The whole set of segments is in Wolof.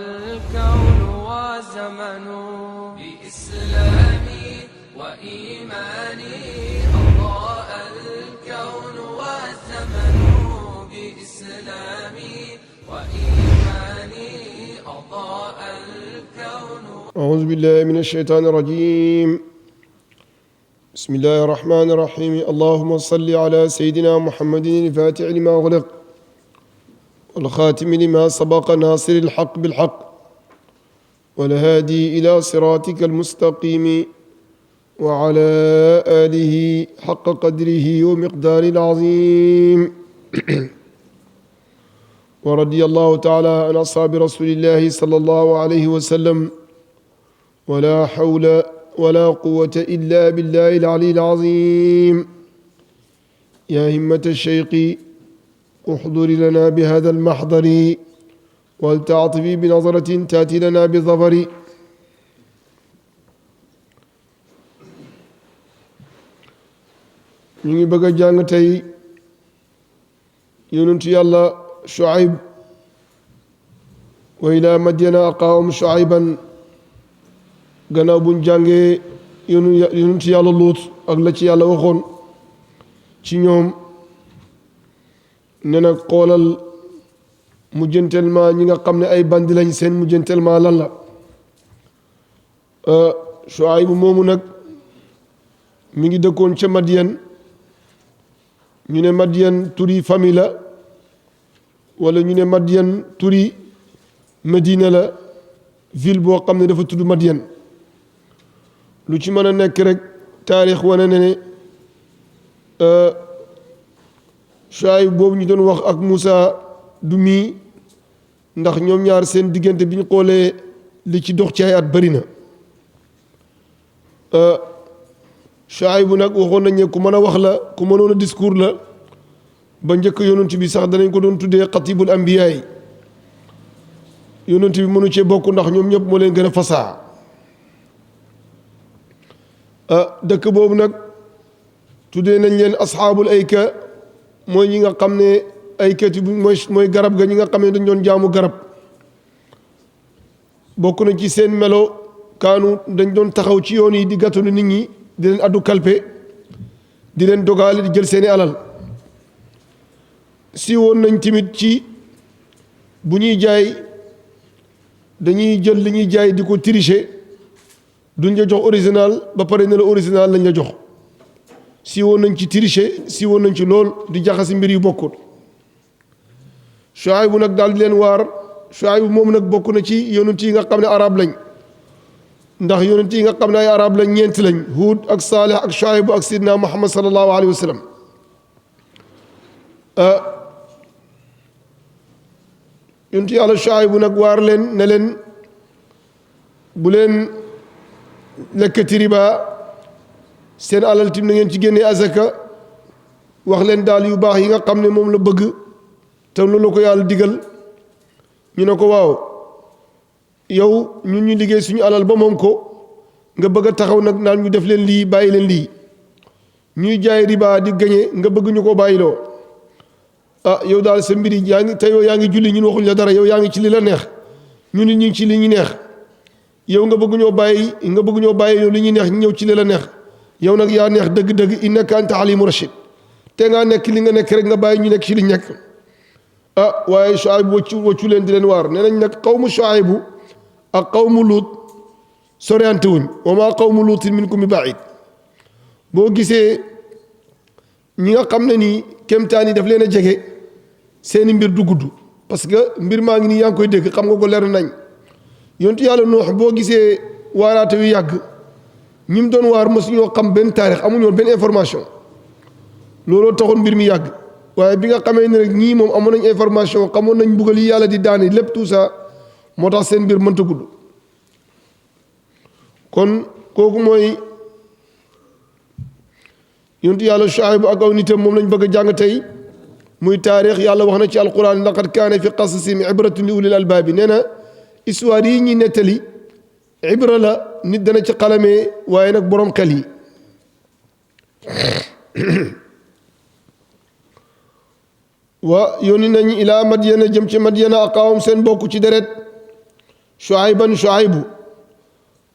الكون وزمن بإسلامي وإيماني أضاء الكون والزمن بإسلامي وإيماني أضاء الكون. أعوذ بالله من الشيطان الرجيم. بسم الله الرحمن الرحيم. اللهم صل على سيدنا محمد الفاتح لما أغلق والخاتم لما سبق ناصر الحق بالحق والهادي إلى صراطك المستقيم وعلى آله حق قدره ومقدار العظيم. ورضي الله تعالى عن أصحاب رسول الله صلى الله عليه وسلم ولا حول ولا قوة إلا بالله العلي العظيم. يا همة الشيخ احضر لنا بهذا المحضر ولتعطفي بنظرة تأتي لنا بظفر. ñu ngi bëgg a jàng tey yonentu yàlla Shuayb wa ilaa madyana aqaahum Shuayban. gannaaw buñ jàngee yonentu yàlla Luut ak la ci yàlla waxoon ci ñoom ne nag xoolal mujjantelma ñi nga xam ne ay bandi lañ seen mujjantelma lan la. Shuayb moomu nag mi ngi dëkkoon ca Madian. ñu ne Madian turi famille la wala ñu ne Madian turi Medina la, ville boo xam ne dafa tudd Madian. lu ci mën a nekk rek taarix wane ne ne Shuayb boobu ñu doon wax ak Moussa du mii, ndax ñoom ñaar seen diggante bi ñu xoolee li ci dox ci ay at bëri na. Shuayb bu nag waxoon nañ ne ku mën a wax la, ku mënoon a discours la, ba njëkk yonent bi sax danañ ko doon tuddee xatibul ambiyaa yi. yonent bi mënu cee bokk ndax ñoom ñëpp moo leen gën a fasaa. dëkk boobu nag tuddee nañ leen asxaabul ayka, mooy ñi nga xam ne aykati bi mooy garab ga, ñi nga xam ne dañ doon jaamu garab. bokk na ci seen melo kaanu dañ doon taxaw ci yoon yi di gàttanu nit ñi, di leen addu kalpe, di leen dogaale, di jël seeni alal. si woon nañ tamit ci bu ñuy jaay dañuy jël li ñuy jaay di ko tricher, duñ la jox original ba pare ne la original lañ la jox. si woon nañ ci tricher, si woon nañ ci lool di jaxasi mbir yu bokkut. Shuayb bu nag daal di leen waar. Shuayb bu moom nag bokk na ci yonent yi nga xam ne arab lañ, ndax yonent yi nga xam ne ay arab lañ ñeent lañ: Huud ak Saalih ak Shuayb ak Sidna Muhammad sallallahu alayhi wa sallam. yonent yàlla Shuayb bu nag waar leen ne leen bu leen lekkati riba, seen alal tim na ngeen ci génnee azaka. wax leen daal yu baax yi nga xam ne moom la bëgg te loolu la ko yàlla digal. ñu ne ko waaw, yow ñun ñu liggéey suñu alal ba moom ko, nga bëgg a taxaw nag naan ñu def leen lii bàyyi leen lii. ñuy jaay riba di gañe nga bëgg ñu ko bàyyiloo. yow daal sa mbir yi yaa ngi te yow yaa ngi julli, ñun waxuñ la dara, yow yaa ngi ci li la neex, ñun ñu ngi ci li ñu neex. yow nga bëgg ñoo bàyyi yow li ñuy neex ñu ñëw ci li la neex. yow nag yaa neex dëgg-dëgg, innaka anta alimu rashid. te ngaa nekk li nga nekk rek nga bàyyi ñu nekk ci li nekk. waaye Shuayb waccu leen di leen waar. nee nañ nag qawmu Shuayb ak qawmu Luut soriante wuñ. wa maa qawmu Luutin minkum bi baid. boo gisee ñi nga xam ne nii kéemtaan yi daf leen a jege, seeni mbir du gudd, parce que mbir maa ngi nii yaa ngi koy dégg, xam nga ko leer nañ. yontu yàlla Nuux boo gisee waaraate yu yàgg, ñi mu doon waar mosuñoo xam benn taarix, amuñu woon benn information. looloo taxoon mbir mi yàgg. waaye bi nga xamee ne rek ñii moom amoon nañ information, xamoon nañ mbugal yi yàlla di daane lépp, tout ça moo tax seen mbir mënta gudd. kon kooku mooy yontu yàlla Shuayb ak aw nitam, moom lañ bëgg a jàng tey. muy taarix. yàlla wax na ci alquran: laqad kaana fi qasasihim ibratun li ulil albaabi. nee na histoire yi ñuy nettali ibra la, nit dana ci xalamee, waaye nag borom xel yi. wa yónni nañ ilaa madyana jëm ci madyana aqaawam seen bokk ci deret Shuaybu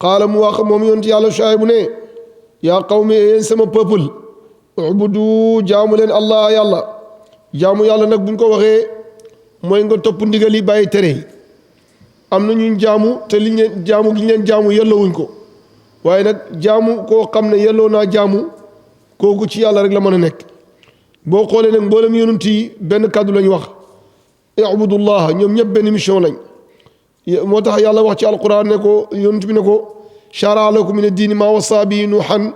qaala mu wax moom yonent yàlla Shuaybu ne yaa qawmi yéen sama peuple ubudu jaamu leen allah yàlla jaamu yàlla nag buñ ko waxee mooy nga topp ndigal yi bàyyi tere yi am na ñun jaamu te liñ leen jaamu gi ñu leen jaamu yelloowuñ ko waaye nag jaamu koo xam ne yelloo naa jaamu kooku ci yàlla rek la mën a nekk boo xoolee nag mboolem yonent yi benn kàddu lañ wax ibudullah ñoom ñëpp benn mission lañ moo tax yàlla wax ci alquran ne ko yonent bi ne ko shara lakum min ad-diini maa wasa bi nuuhan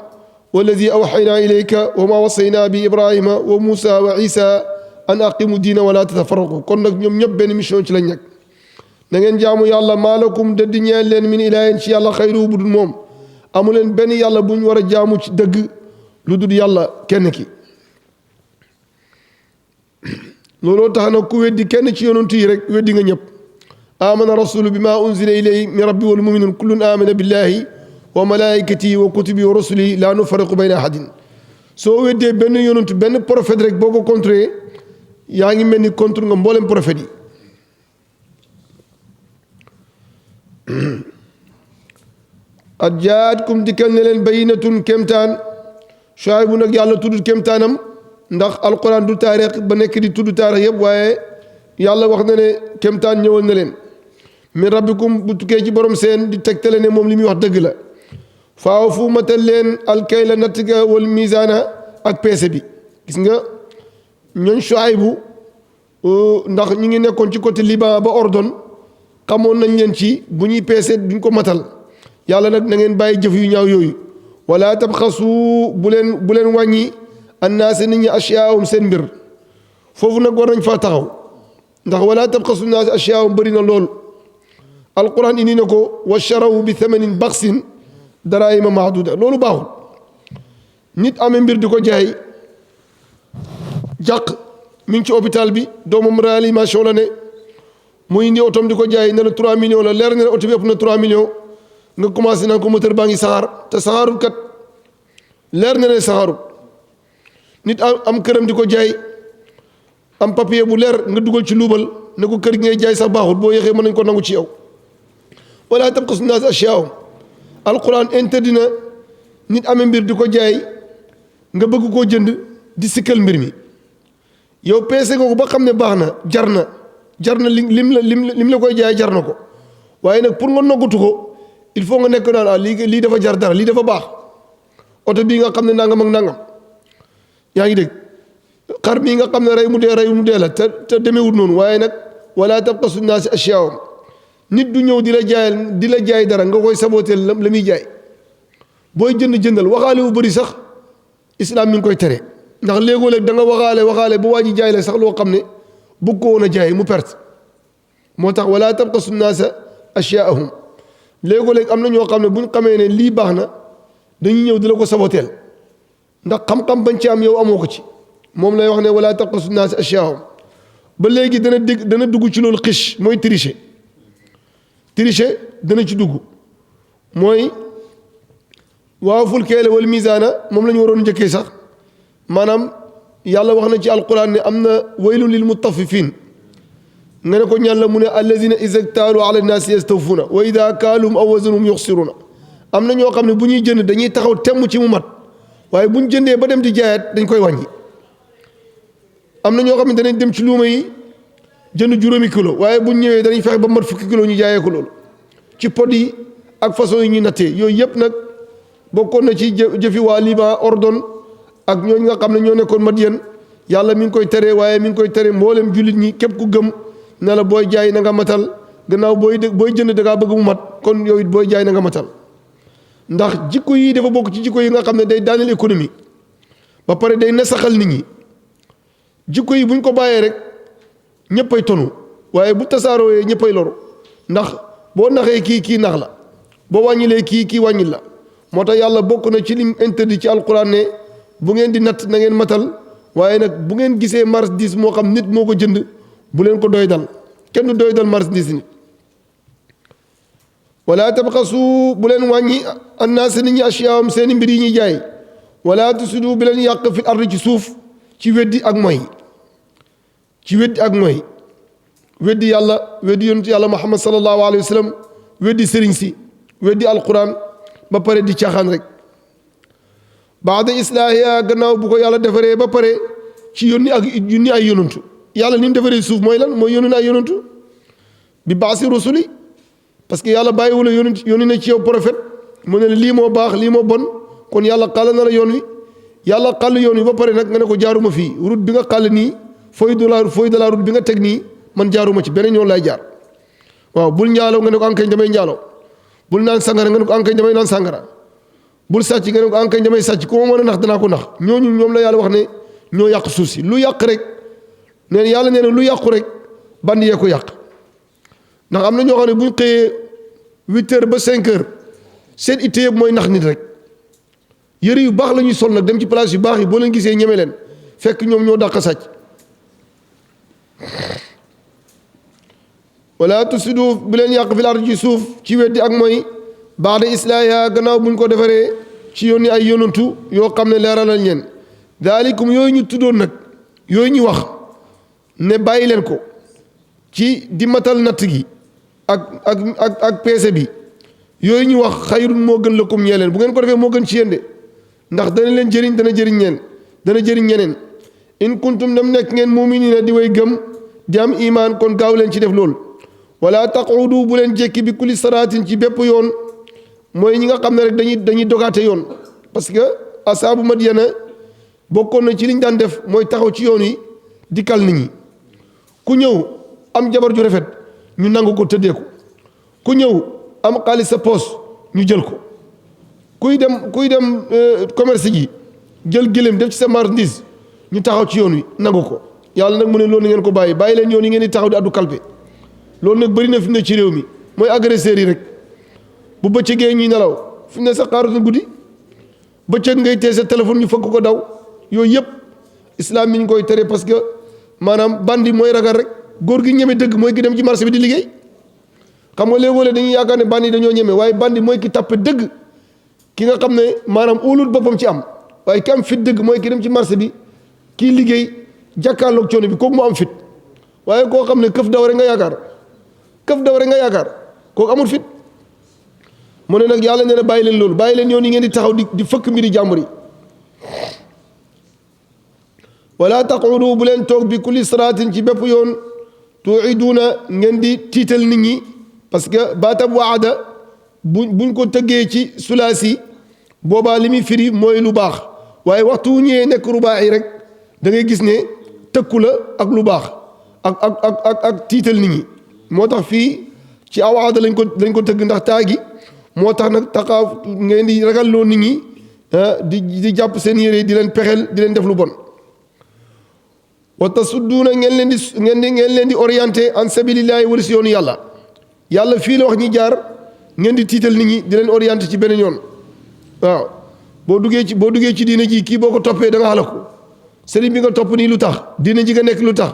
walladi awxayna ilayka wa maa wasayna bi ibrahima wa muusa wa isa an aqimu diina wala tatafarraqu kon nag ñoom ñëpp benn mission ci lañ nekk na ngeen jaamu yàlla maalakum dëdd ñeel leen min ilaahin ci yàlla xayru bu dul moom amu leen benn yàlla bu ñu war a jaamu ci dëgg lu dul yàlla kenn ki looloo tax nag ku weddi kenn ci yonent yi rek weddi nga ñëpp amana rasulu bima unzila ilayhi min rabbi wal muminun kullun amana billahi wa malaikatihi wa kutubi wa rusulihi la nufarriqu bayna ahadin soo weddee benn yonent benn prophète rek boo ko contré yaa ngi mel ni contre nga mboolem prophète yi qad jaatkum dikkal ne leen bayinatun kéemtaan Shuaybu nag yàlla tudd kéemtaanam ndax alquran du taarix ba nekk di tudd taarix yëpp waaye yàlla wax na ne kéemtaan ñëwal na leen min rabbikum bu tukkee ci borom seen di tegtale ne moom li muy wax dëgg la faaw fu matal leen alkayla natt ga wal misaana ak peese bi gis nga ñooñ Shuaybu ndax ñu ngi nekkoon ci côté Liban ba Ordon xamoon nañ leen ci bu ñuy peese duñ ko matal yàlla nag na ngeen bàyyi jëf yu ñaaw yooyu wala tabxasu bu leen wàññi annaasa nit ñi asyaahum seen mbir foofu nag war nañ faa taxaw ndax wala tabxasu naasa asyaahum bëri na lool alquran indi na ko wa sharaw bi thamanin baxsin daraahima mahduda loolu baaxul nit amee mbir di ko jaay jàq mi ngi ci hôpital bi doomam réanimation la ne mu indi otom di ko jaay ne la 3 millions la leer ne la oto bi ëpp na 3 millions nga commencé naan ko moteur baa ngi saxaar te saxaarul kat leer na ne saxaarul nit am këram di ko jaay am papier bu leer nga dugal ci luubal ne ko kër gi ngay jaay sax baaxul boo yéexee mën nañ ko nangu ci yow wala tabxasu naas ashyaahum alquran interdit na nit amee mbir di ko jaay nga bëgg koo jënd di sikkal mbir mi yow peese nga ko ba xam ne baax na jar na lim la koy jaay jar na ko waaye nag pour nga noggatu ko il faut nga nekk naan lii dafa jar dara lii dafa baax oto bii nga xam ne nangam ak nangam yaa ngi dégg xar bii nga xam ne rey mu dee la te demeewul noonu waaye nag wala tabxasu naasi ashyaahum nit du ñëw di la jaay dara nga koy sabooteel la muy jaay booy jëndal waxaale bu bëri sax islam mi ngi koy tere ndax léegoo-léeg da nga waxaale ba waa ji jaay la sax loo xam ne bëgg ko woon a jaay mu perte moo tax wala tabxasu naasa ashyaahum léegoo-léeg am na ñoo xam ne bu ñu xamee ne lii baax na dañuy ñëw di la ko saboteel ndax xam-xam bañ ci am yow amoo ko ci moom lay wax ne wala tabxasu naasa ashyaahum ba léegi dana dugg ci loolu xiche mooy tricher dana ci dugg mooy waaw ful keele wal misaana moom la ñu waroon njëkkee sax maanaam yàlla wax na ci alquran ne am na waylun lil mutaffifin nga ne ko ñaan la mu ne allazina iza ktaalu ala nnaasi yastawfuuna wa ida kaaluhum aw wazanuhum yuxsiruuna am na ñoo xam ne bu ñuy jënd dañuy taxaw temm ci mu mat waaye bu ñu jëndee ba dem di jaayaat dañ koy wàññi am na ñoo xam ne danañ dem ci luuma yi jënd juróomi kilo waaye bu ñu ñëwee danañ fexe ba mat fukki kilo ñu jaayee ko loolu ci pod yi ak façon yi ñuy nattee yooyu yëpp nag bokkoon na ci jëfi waa Liban Ordon ak ñooñu nga xam ne ñoo nekkoon Madiyan yàlla mi ngi koy tere waaye mi ngi koy tere mboolem jullit ñi képp ku gëm ne la booy jaay na nga matal gannaaw booy jënd da ngaa bëgg mu mat kon yow it booy jaay na nga matal ndax jikko yi dafa bokk ci jikko yi nga xam ne day daaneel économie ba pare day nasaxal nit ñi jikko yi buñ ko bàyyee rek ñëppay tonu waaye bu tasaaroo ñëppay loru ndax boo naxee kii nax la boo wàññilee kii wàññil la moo tax yàlla bokk na ci lim interdit ci alquran ne bu ngeen di natt na ngeen matal waaye nag bu ngeen gisee marchandise moo xam nit moo ko jënd bu leen ko doy dal kenn du doy dal marchandise nit wala tabxasu bu leen wàññi annaas nit ñi asyaahum seeni mbir yi ñuy jaay wala tusidu bi leen yàq fil ardi ci suuf ci weddi ak mooy weddi yàlla weddi yonent yàlla Muhammad sallallahu alayhi wa sallam weddi sëriñ si weddi alquran ba pare di caaxaan rek baada islaahiya gannaaw bu ko yàlla defaree ba pare ci yónni ay yonantu yàlla ni mu defaree suuf mooy lan mooy yónni ay yonantu bi baasi rusuli parce que yàlla bàyyiwula yónni na ci yow prophète mu ne lii moo baax lii moo bon kon yàlla xàll na la yoon wi yàlla xàll yoon wi ba pare nag nga ne ko jaaruma fii route bi nga xàll nii feuille de la route bi nga teg nii man jaaruma ci beneen yoon laay jaar waaw bul njaaloo nga ne ko ankañ damay njaaloo bul naan sangara nga ne ko ankañ damay naan sangara bul sàcc nga ne ko ankañ damay sàcc ku ma mën a nax danaa ko nax ñoom la yàlla wax ne ñoo yàq suuf si lu yàq rek nee yàlla nee na lu yàqu rek bandi yee ko yàq ndax am na ñoo xam ne buñ xëyee 8 heures ba 5 heures seen itte yëpp mooy nax nit rek yëre yu baax la ñuy sol nag dem ci place yu baax yi boo leen gisee ñeme leen fekk ñoom ñoo dàq sàcc wala tusidu bu leen yàq fil ardi ci suuf ci weddi ak mooy baada islaahiha gannaaw buñ ko defaree ci yónni ay yonantu yoo xam ne leeralal leen daalikum yooyu ñu tuddoon nag yooyu ñu wax ne bàyyi leen ko ci di matal natt gi ak peese bi yooyu ñu wax xayrun moo gën lakum ñee leen bu ngeen ko defee moo gën ci yéen de ndax dana leen jëriñ dana jëriñ ñeneen in kuntum dem nekk ngeen mu'miniina di way gëm di am imaan kon gaaw leen ci def loolu wala taqudu bu leen jekki bi kulli saraatin ci bépp yoon mooy ñi nga xam ne rek dañuy dogaate yoon parce que asaabu Madyana bokkoon na ci liñ daan def mooy taxaw ci yoon yi di kal nit ñi ku ñëw am jabar ju rafet ñu nangu ko tëddee ko ku ñëw am xaalis sa poos ñu jël ko kuy dem commerce ji jël gëléem def ci sa marchandise ñu taxaw ci yoon wi nangu ko yàlla nag mu ne loolu ngeen ko bàyyi leen yoon yi ngeen di taxaw di addu kalpe loolu nag bëri na fi mu ne ci réew mi mooy agresseurs yi rek bu bëccëgee ñuy nelaw fi mu ne sa xaaratu guddi bëccëg ngay tee sa téléphone ñu fëgg ko daw yooyu yëpp islam mi ñu koy tere parce que maanaam bandi mooy ragal rek góor gi ñeme dëgg mooy ki dem ci marché bi di liggéey xam nga léeg-léeg dañuy yaakaar ne bandi dañoo ñeme waaye bandi mooy ki tappe dëgg ki nga xam ne maanaam óolul boppam ci am waaye ki am fit dëgg mooy ki dem ci marché bi kii liggéey jàkkaarloog coono bi kooku mu am fit waaye koo xam ne këf daw rek nga yaakaar kooku amul fit mu ne nag yàlla nee na bàyyi leen loolu bàyyi leen yoon yi ngeen di taxaw di fëkk mbiri jàmbur yi wala taqudu bu leen toog bi kulli siraatin ci bépp yoon tuiduuna ngeen di tiital nit ñi parce que baatab waada buñ ko tëggee ci sulaasi boobaa li muy firi mooy lu baax waaye waxtu wu ñëwee nekk rubaax yi rek da ngay gis ne tëkku la ak lu baax ak tiital nit ñi moo tax fii ci awaada lañ ko tëgg ndax taagi moo tax nag taxaw ngeen di ragalloo nit ñi di jàpp seen yére di leen pexeel di leen def lu bon wa tasudduuna ngeen leen di orienté an sabilillahi wala si yoonu yàlla fii la wax ñi jaar ngeen di tiital nit ñi di leen orienté ci beneen yoon waaw boo duggee ci diine ji kii boo ko toppee da nga xalaku sëriñ bi nga topp nii lu tax diine ji nga nekk lu tax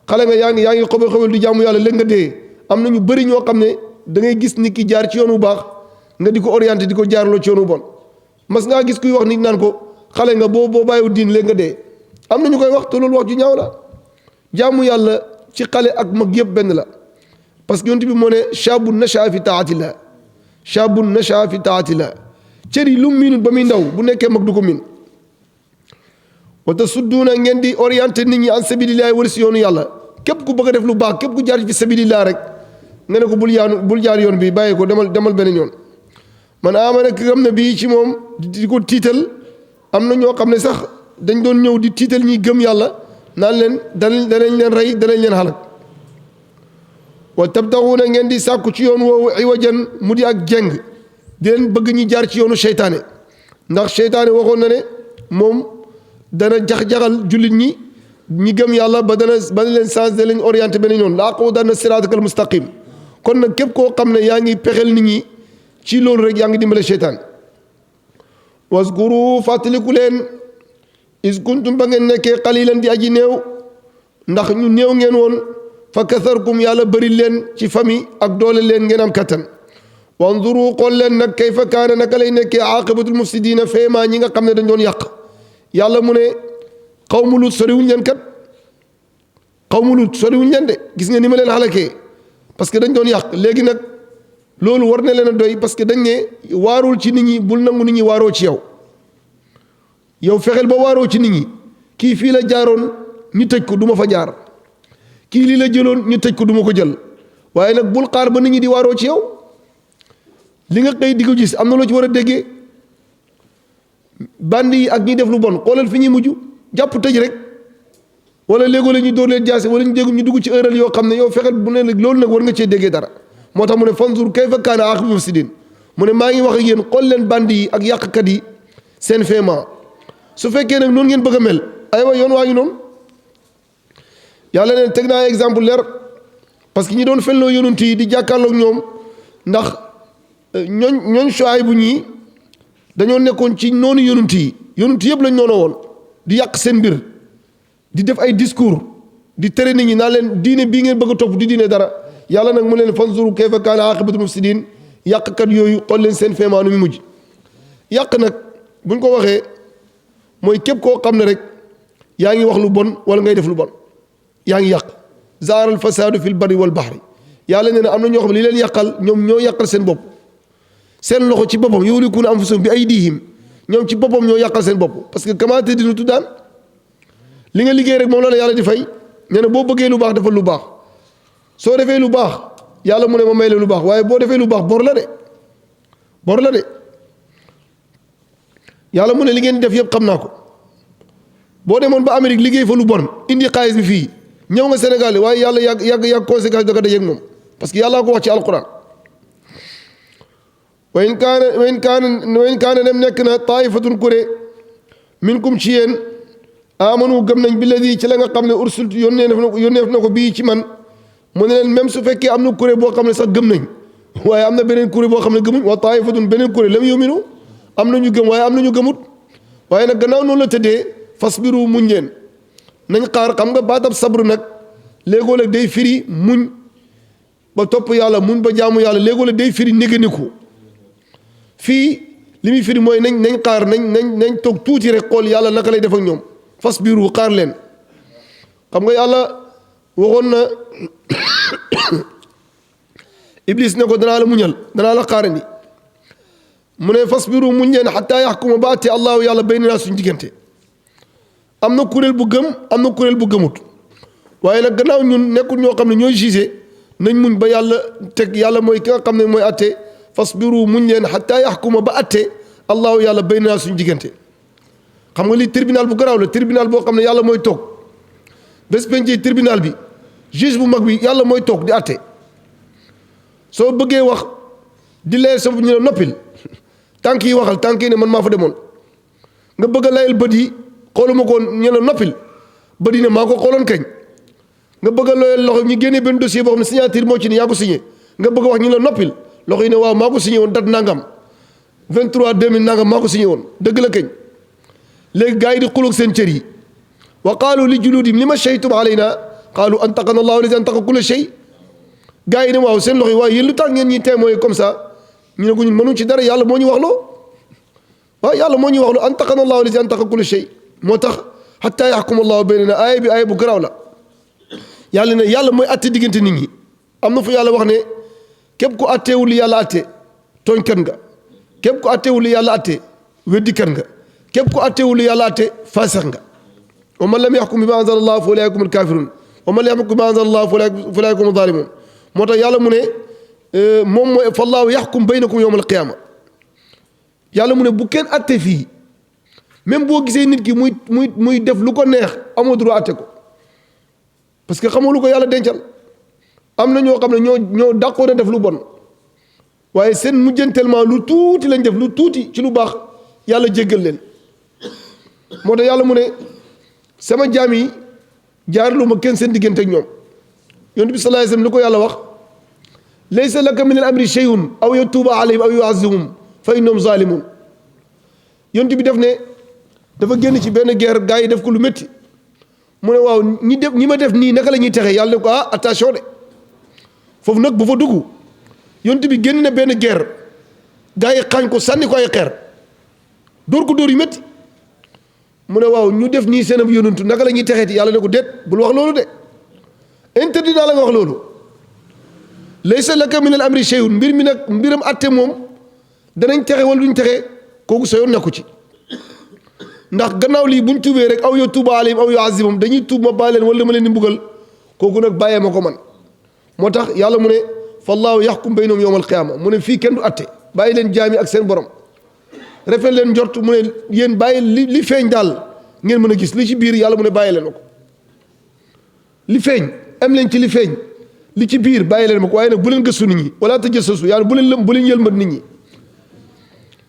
xale nga yaa ngi xobal di jaamu yàlla léegi nga dee am na ñu bëri ñoo xam ne da ngay gis nit ki jaar ci yoon bu baax nga di ko orienté di ko jaarloo ci yoon bu bon mas ngaa gis kuy wax nit naan ko xale nga boo bàyyiwu diin léegi nga dee am na ñu koy wax te loolu wax ju ñaaw la jaamu yàlla ci xale ak mag yëpp benn la parce que yonent bi moo ne shaabun nashaa fi taatillah cër yi lu mu miinut ba muy ndaw bu nekkee mag du ko miin wa tasudduuna ngeen di orienté nit ñi an sabilillahi wala si yoonu yàlla képp ku bëgg a def lu baax képp ku jaar fi sabilillah rek nga ne ko bul jaar yoon bi bàyyi ko demal beneen yoon man amana ki xam ne bii ci moom di ko tiital am na ñoo xam ne sax dañ doon ñëw di tiital ñi gëm yàlla naan leen danañ leen rey danañ leen xalak wa tabtaxuuna ngeen di sàkku ci yoon woowu iwajan mu di ak jeng di leen bëgg ñi jaar ci yoonu seytaane ndax seytaane waxoon na ne moom dana jax-jaxal jullit ñi gëm yàlla ba dana leen changé lañ orienté beneen yoon la aqudanna siraatakal mustaqim kon nag képp koo xam ne yaa ngi pexeel nit ñi ci loolu rek yaa ngi dimbale seytaan waskuru fàttaliku leen is kuntum ba ngeen nekkee qalilan di aji néew ndax ñu néew ngeen woon fa kasarkum yàlla bëri leen ci famille ak doole leen ngeen am kattan wanzuru xool leen nag kayfa kaana naka lay nekkee aqibatul mufsidina feemaa ñi nga xam ne dañ doon yàq yàlla mu ne xawmu lut soriwuñ leen kat xawmu lut soriwuñ leen de gis nga ni ma leen xalakee parce que dañ doon yàq léegi nag loolu war na leen a doy parce que dañ ne waarul ci nit ñi bul nangu nit ñi waaroo ci yow fexeel ba waaroo ci nit ñi kii fii la jaaroon ñu tëj ko du ma fa jaar kii lii la jëloon ñu tëj ko du ma ko jël waaye nag bul xaar ba nit ñi di waaroo ci yow li nga xëy di ko gis am na loo ci war a déggee bandi yi ak ñi def lu bon xoolal fi ñuy mujj jàpp tëj rek wala léegoo la ñu dóor leen jaase wala ñu dugg ci erreur yoo xam ne yow fexeel bu ne loolu nag war nga cee déggee dara moo tax mu ne fanzur kayfa kaana aaqibatul mufsidiin mu ne maa ngi wax ak yéen xool leen bandi yi ak yàqkat yi seen feema su fekkee nag noonu ngeen bëgg a mel aywa yoon waa ngi noonu yàlla ne teg naa exemple leer parce que ñi doon felloo yonent yi di jàkkaarloog ñoom ndax ñooñ Shuayb bu ñii dañoo nekkoon ci noonu yonent yëpp lañ noonu woon di yàq seen mbir di def ay discours di tere nit ñi naa leen diine bii ngeen bëgg a topp di diine dara yàlla nag mu leen fanzuru kayfa kaana aaqibatul mufsidiin yàqkat yooyu xool leen seen feemaa nu mu mujj yàq nag buñ ko waxee mooy képp koo xam ne rek yaa ngi wax lu bon wala ngay def lu bon yaa ngi yàq zaaral fasaadu fil barri wal bahri yàlla nee na am na ñoo xam ne li leen yàqal ñoom ñoo yàqal seen bopp seen loxo ci boppam yuhlikuuna anfusahum bi aydihim ñoom ci boppam ñoo yàqal seen bopp parce que kama tadinu tuddaan li nga liggéey rek moom la yàlla di fay nee na boo bëggee lu baax defal lu baax soo defee lu baax yàlla mu ne ma may la lu baax waaye boo defee lu baax bor la de yàlla mu ne li ngeen di def yëpp xam naa ko boo demoon ba Amérique liggéey fa lu bon indi xaalis bi fii ñëw nga Sénégal waaye yàlla yàgg conséquence da ko dajeeg moom parce que yàllaa ko wax ci alquran wa in kaana nem nekk na taifatun kuré minkum ci yéen amanu gëm nañ billadi ci la nga xam ne ursultu yónneef na ko bii ci man mu ne leen même su fekkee am na kuré boo xam ne sax gëm nañ waaye am na beneen kuré boo xam ne gëmuñ wa taifatun beneen kuré lam yuminu am na ñu gëm waaye am na ñu gëmut waaye nag gannaaw noonu la tëddee fasbiru muñ leen nañ xaar xam nga baatab sabru nag léegoo-léeg day firi muñ ba topp yàlla muñ ba jaamu yàlla léegoo-léeg day firi néganiku fii li muy firi mooy nañ xaar nañ toog tuuti rek xool yàlla naka lay def ak ñoom fasbiru xaar leen xam nga yàlla waxoon na iblis ne ko danaa la muñal danaa la xaarandi mu ne fasbiru muñ leen xataa yaxkuma ba àtte allahu yàlla baynanaa suñu diggante am na kuréel bu gëm am na kuréel bu gëmut waaye nag gannaaw ñun nekkul ñoo xam ne ñooy gisé nañ muñ ba yàlla teg yàlla mooy ki nga xam ne mooy àtte fasbiru muñ leen xataa yaxkuma ba àtte allahu yàlla baynanaa suñu diggante xam nga lii tribunal bu garaaw la tribunal boo xam ne yàlla mooy toog bés penc tribunal bi juge bu mag bi yàlla mooy toog di àtte soo bëggee wax di leer sa ñu la noppil tànk yi waxal tànk yi ne man maa fa demoon nga bëgg a layal bët yi xooluma ko ñu la noppil bët yi ne maa ko xooloon kañ nga bëgg a layal loxo ñu génnee benn dossier boo xam ne signature moo ci ne yaa ko signé nga bëgg a wax ñu la noppil loxo yi ne waaw maa ko signé woon date nangam 23 2000 nangam maa ko signé woon dëgg la kañ léegi gars yi di xuloog seen cër yi wa qaalu li juluudihim lima shahidtum alayna qaalu antaqana allahu alladi antaqa kulla shay gars yi ne waaw seen loxo yi waaye yéen lu tax ngeen ñuy témoin comme ça ñu ne ko ñun mënuñ ci dara yàlla moo ñu wax loo waaw yàlla moo ñu wax loo antaqana allahu alladi antaqa kulla shay moo tax xataa yaxkuma allahu baynana aaya bi aaya bu garaaw la yàlla ne yàlla mooy atte diggante nit ñi am na fu yàlla wax ne képp ku atteewul li yàlla atte tooñkat nga képp ku atteewul li yàlla atte weddikat nga képp ku atteewul li yàlla atte faasex nga wa man lam yaxkum bi ma anzala allah fa ulaika humul kafirun wa man lam yaxkum bi ma anzala allah fa ulaika humuz zalimun moo tax yàlla mu ne moom mooy fallaahu yaxkum baynakum yawmal qiyaama yàlla mu ne bu kenn atte fii même boo gisee nit ki muy def lu ko neex amoo droit atte ko parce que xamoo lu ko yàlla dencal am na ñoo xam ne ñoo dàqoon a def lu bon waaye seen mujjantellement lu tuuti lañ def lu tuuti ci lu baax yàlla jéggal leen moo tax yàlla mu ne sama jaam yi jaarlu ma kenn seen diggante ak ñoom yonent bi sallallahu alayhi wasallam li ko yàlla wax laysa laka min al amri shay'un aw yatuuba alayhim aw yu'azzibahum fa innahum zalimun yonent bi def ne dafa génn ci benn guerre gars yi def ko lu métti mu ne waaw ñi ma def nii naka la ñuy texee yàlla ne ko attention de foofu nag bu fa dugg yonent bi génn na benn guerre gars yi xaañ ko sànni ko ay xeer dóor ko dóor yu métti mu ne waaw ñu def nii seen ab yonantu naka la ñuy texeeti yàlla ne ko déet bul wax loolu de interdit naa la nga wax loolu laysa laka min al amri shay'un mbir mi nag mbiram atte moom danañ texe wala duñ texe kooku sa yoon nekku ci ndax gannaaw lii buñ tuubee rek aw yatuuba alayhim aw yu'azzibahum dañuy tuub ma baal leen wala dama leen di mbugal kooku nag bàyyee ma ko man moo tax yàlla mu ne fallaahu yaxkum baynahum yawmal qiyaama mu ne fii kenn du atte bàyyi leen jaami ak seen borom rafet leen njort mu ne yéen bàyyi li feeñ daal ngeen mën a gis li ci biir yàlla mu ne bàyyi leen ma ko li feeñ am leen ci li feeñ li ci biir bàyyi leen ma ko waaye nag bu leen gëstu nit ñi wala tajassasu yàlla bu leen yëlmat nit ñi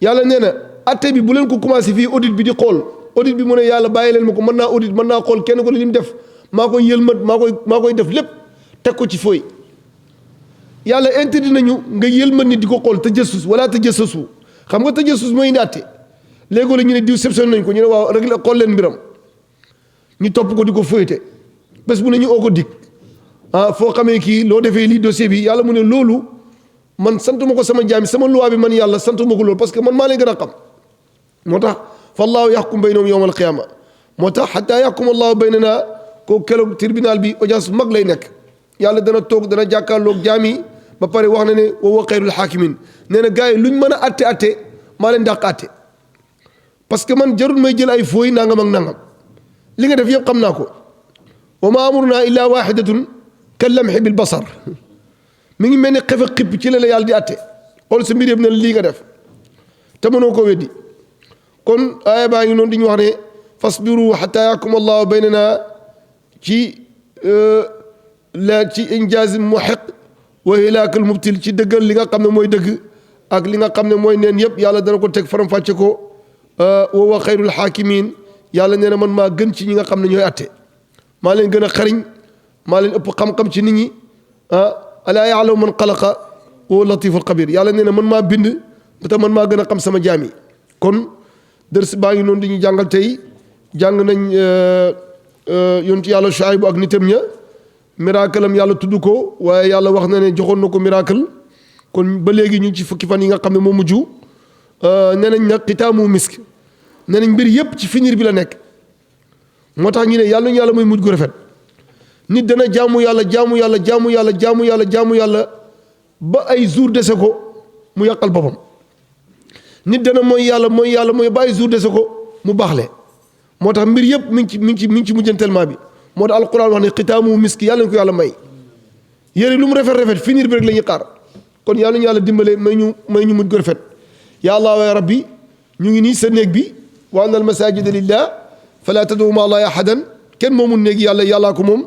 yàlla nee na atte bi bu leen ko commencé fii audit bi di xool audit bi mu ne yàlla bàyyi leen ma ko mën naa audit mën naa xool kenn ko li mu def maa koy yëlmat maa koy def lépp teg ko ci fooy yàlla interdit nañu nga yëlmat nit di ko xool tajassus wala tajassasu xam nga tajassus mooy indi atte léegoo la ñu ne diw seption nañ ko ñu ne waaw rek la xool leen mbiram ñu topp ko di ko fóoyte bés bu ne ñu oo ko dig foo xamee kii loo defee lii dossier bi yàlla mu ne loolu man santuma ko sama jaami sama loi bi man yàlla santuma ko loolu parce que man maa leen gën a xam moo tax fallaahu yaxkum baynahum yawmal qiyaama moo tax xataa yaxkum allahu baynana koo keroog tribunal bi audience bu mag lay nekk yàlla dana toog dana jàkkaarloog jaami ba pare wax na ne wa huwa xayrul xaakimin nee na gars yi luñ mën a atte maa leen dàq atte parce que man jarul may jël ay fooy nangam ak nangam li nga def yëpp xam naa ko wa ma amruna illa waxidatun ka lamxi bil basar mi ngi mel ni xefe xipp ci la yàlla di atte xool sa mbir yëpp ne lii nga def te mënoo ko weddi kon aaya baa ngi noonu di ñu wax ne fasbiru xata yaxkum allahu baynana ci injaaz muhiq wa hilaakal mubtil ci dëggal li nga xam ne mooy dëgg ak li nga xam ne mooy neen yëpp yàlla dana ko teg faram-fàcce ko wa huwa xayrul xaakimin yàlla nee na man maa gën ci ñi nga xam ne ñooy atte maa leen gën a xariñ maa leen ëpp xam-xam ci nit ñi alaa ya'lamu man xalaqa wa huwa latiful xabir yàlla nee na man maa bind te man maa gën a xam sama jaam yi kon dërs baa ngi noonu di ñu jàngal tey jàng nañ yonent yàlla Shuayb ak nitam ña miracle am yàlla tudd ko waaye yàlla wax na ne joxoon na ko miracle kon ba léegi ñu ngi ci fukki fan yi nga xam ne moo mujj nee nañ nag xitaamu misk nee nañ mbir yëpp ci finir bi la nekk moo tax ñu ne yàlla ñu yàlla mooy mujj gu rafet nit dana jaamu yàlla ba ay jour dese ko mu yàqal boppam nit dana mooy yàlla ba ay jour dese ko mu baaxle moo tax mbir yëpp mi ngi ci mujjantellement bi moo tax alquran wax ne xitaamu misk yàlla ñu ko yàlla may yére lu mu rafet finir bi rek la ñuy xaar kon yàlla ñu yàlla dimbale may ñu mujj gu rafet ya allah wa rabbi ñu ngi nii sa néeg bi wa anna al masajida lillah fala tad'u ma allahi ahadan kenn moomul néeg yàllaa ko moom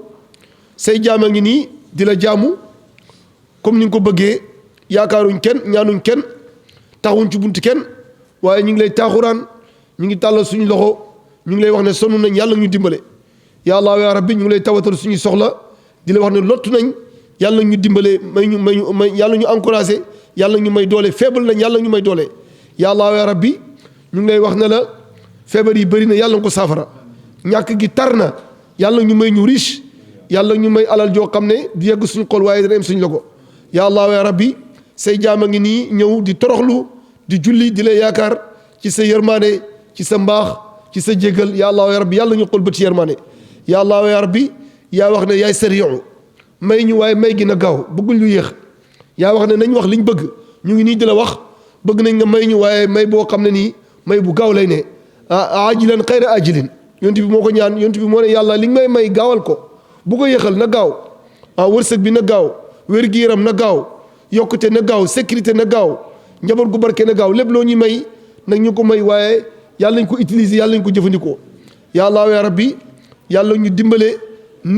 say jaama ngi nii di la jaamu comme ni nga ko bëggee yaakaaruñ kenn ñaanuñ kenn taxuñ ci buntu kenn waaye ñu ngi lay taaxuraan ñu ngi tàllal suñu loxo ñu ngi lay wax ne sonn nañ yàlla ñu dimbale ya allah ya rabbi ñu ngi lay tawatal suñuy soxla di la wax ne lottu nañ yàlla ñu dimbale may yàlla ñu encouragé yàlla ñu may doole faible nañ yàlla ñu may doole ya allah ya rabbi ñu ngi lay wax ne la feebar yi bëri na yàlla nga ko saafara ñàkk gi tar na yàlla ñu may ñu riche yàlla ñu may alal joo xam ne di yegg suñu xol waaye dana am suñu logo ya allah ya rabbi say jaama ngi nii ñëw di toroxlu di julli di la yaakaar ci sa yërmaane ci sa mbaax ci sa jégal ya allah ya rabbi yàlla ñu xol bët ci yërmaane ya allah ya rabbi yaa wax ne yaay sariyu may ñu waaye may gi na gaaw bëggul ñu yéex yaa wax ne nañ wax liñ bëgg ñu ngi nii di la wax bëgg nañ nga may ñu waaye may boo xam ne nii may bu gaaw lay ne ajilan xayra ajilin yonent bi moo ko ñaan yonent bi moo ne yàlla li nga may gaawal ko bu ko yéexal na gaaw wërsëg bi na gaaw wér-gi-yaram na gaaw yokkute na gaaw sécurité na gaaw njaboot gu barke na gaaw lépp loo ñu may nag ñu ko may waaye yàlla nañ ko utiliser yàlla nañ ko jëfandikoo ya allah ya rabbi yàlla ñu dimbale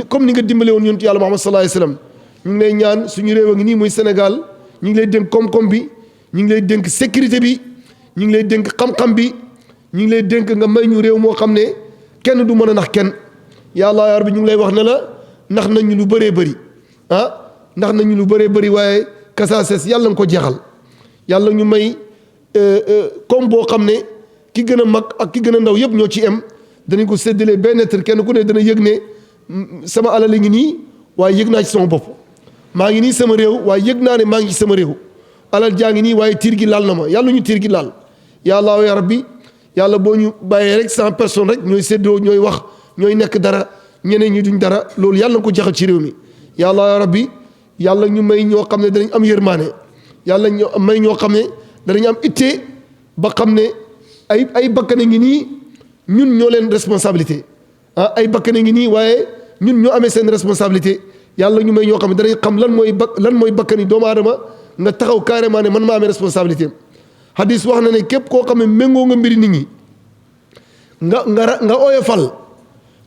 comme ni nga dimbale woon yonent yàlla Muhammad sallallahu alayhi wasallam ñu ngi lay ñaan suñu réew a ngi nii muy Sénégal ñu ngi lay dénk koom-koom bi ñu ngi lay dénk sécurité bi ñu ngi lay dénk xam-xam bi ñu ngi lay dénk nga may ñu réew moo xam ne kenn du mën a nax kenn ya allah ya rabbi ñu ngi lay wax ne la nax nañu lu bëree bëri ndax nañu lu bëree bëri waaye kasaases yàlla nga ko jeexal yàlla ñu may comme boo xam ne ki gën a mag ak ki gën a ndaw yëpp ñoo ci am danañ ko séddalee benn être kenn ku ne dana yëg ne sama alal ngi nii waaye yëg naa ci sama bopp maa ngi nii sama réew waaye yëg naa ne maa ngi ci sama réew alal jaa ngi nii waaye tiir gi laal na ma yàlla ñu tiir gi laal ya allah ya rabbi yàlla boo ñu bàyyee rek 100 personnes rek ñooy séddoo ñooy wax ñooy nekk dara ñeneen ñi duñ dara loolu yàlla na ko jaxal ci réew mi ya allah ya rabbi yàlla ñu may ñoo xam ne danañ am yërmaane yàlla ñu may ñoo xam ne danañ am ittee ba xam ne ay bakkane ngi nii ñun ñoo leen responsabilité ay bakkane ngi nii waaye ñun ñoo amee seen responsabilité yàlla ñu may ñoo xam ne danañ xam lan mooy bakkani doomu aadama nga taxaw carrément ne man maa amee responsabilité hadis wax na ne képp koo xam ne méngoo nga mbiri nit ñi nga oyofal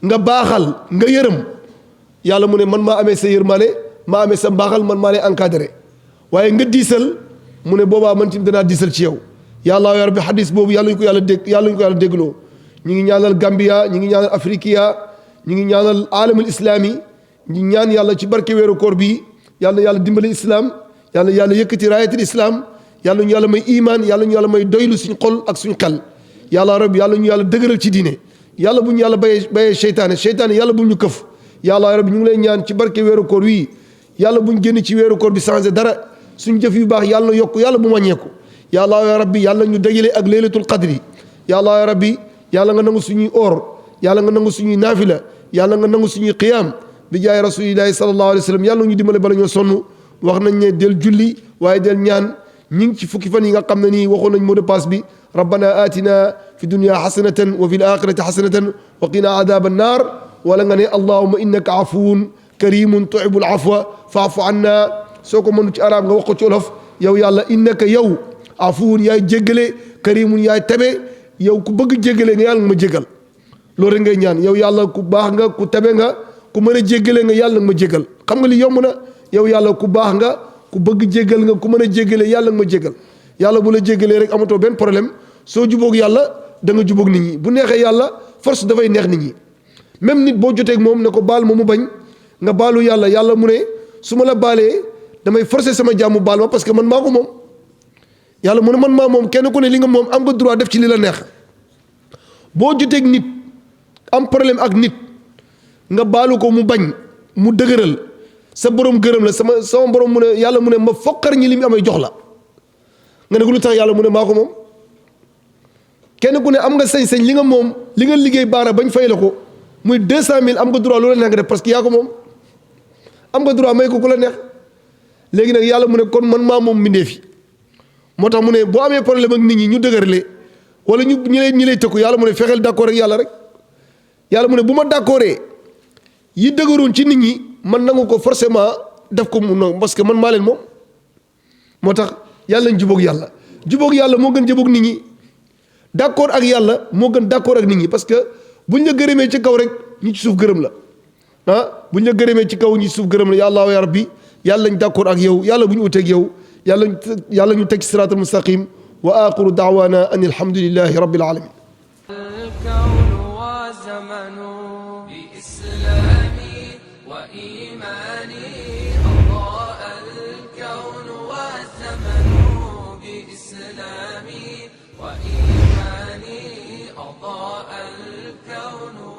nga baaxal nga yërëm yàlla mu ne man maa amee sa yërmaane maa amee sa mbaaxal man maa lay encadré waaye nga diisal mu ne boobaa man ci danaa diisal ci yow yàlla yaa rabbi hadis boobu yàlla ñu ko yàlla déggloo ñu ngi ñaanal Gambia ñu ngi ñaanal Afriqiya ñu ngi ñaanal alamul islami ñu ñaan yàlla ci barke weeru koor bi yàlla dimbali islam yàlla yëkkati raayatul islam yàlla ñu yàlla may iman yàlla ñu yàlla may doylu suñ xol ak suñ xel yàlla rabbi yàlla ñu yàlla dëgëral ci diine yàlla bu ñu yàlla bayee seytaane yàlla bu ñu këf yàlla rabbi ñu ngi lay ñaan ci barke weeru koor wi yàlla bu ñu génn ci weeru koor bi changé dara suñ jëf yu baax yàlla na yokk yàlla bu wàññeeku yàlla rabbi yàlla ñu dajale ak laylatul qadri yàlla rabbi yàlla nga nangu suñuy oor yàlla nga nangu suñuy naafila yàlla nga nangu suñuy qiyaam bi jaay rasulillahi sallallahu alayhi wa sallam yàlla ñu dimbale bala ñoo sonn wax nañ ne del julli waaye del ñaan ñi ngi ci fukki fan yi nga xam ne nii waxoon nañ mot de passe bi rabbana atina fi dunya xasanatan wa fi l axirati xasanatan wa qina adaba annar wala nga ne allahuma innaka afuwun karimun tuhibbul afwa faafu anna soo ko mënu ci arab nga wax ko ci olof yow yàlla innaka yow afuwun yaay jéggale karimun yaay tabe yow ku bëgg jéggale nga yàlla nga ma jéggal loolu rek ngay ñaan yow yàlla ku baax nga ku tabe nga ku mën a jéggale nga yàlla nga ma jéggal xam nga li yomb na yow yàlla ku baax nga ku bëgg jéggal nga ku mën a jéggale yàlla nga ma jéggal yàlla bu la jéggalee rek amatoo benn problème soo jubóog yàlla da nga jubóog nit ñi bu neexee yàlla force dafay neex nit ñi même nit boo joteeg moom ne ko baal ma mu bañ nga baalu yàlla mu ne su ma la baalee damay forcer sama jàmmu baal ma parce que man maa ko moom yàlla mu ne man maa moom kenn ku ne li nga moom am nga droit def ci li la neex boo joteeg nit am problème ak nit nga baalu ko mu bañ mu dëgëral sa borom gërëm la sama borom mu ne yàlla mu ne ma foqar ñi li mu amay jox la nga ne ko lu tax yàlla mu ne maa ko moom kenn ku ne am nga sañ-sañ li nga moom li nga liggéey baara bañ fay la ko muy 200 000 am nga droit lu la neex nga def parce que yaa ko moom am nga droit may ko ku la neex léegi nag yàlla mu ne kon man maa moom mbindeef yi moo tax mu ne boo amee problème ak nit ñi ñu dëgërle wala ñi lay tëkku yàlla mu ne fexeel d'accord ak yàlla rek yàlla mu ne bu ma d'accordee yi dëgëroon ci nit ñi man nangu ko forcément def ko mu noonu parce que man maa leen moom moo tax yàlla ñu jubóog yàlla moo gën jubóog nit ñi d'accord ak yàlla moo gën d'accord ak nit ñi parce que buñ la gërëmee ci kaw rek ñi ci suuf gërëm la buñ la gërëmee ci kaw ñi ci suuf gërëm la ya allah ya rabbi yàlla ñu d'accord ak yow yàlla bu ñu uteeg yow yàlla ñu teg siraatal mustaqim wa axiru daawaana an alhamdulillahi rabbil alamin الكون وزمن بإسلامي وإيماني أضاء الكون والزمن بإسلامي وإيماني أضاء الكون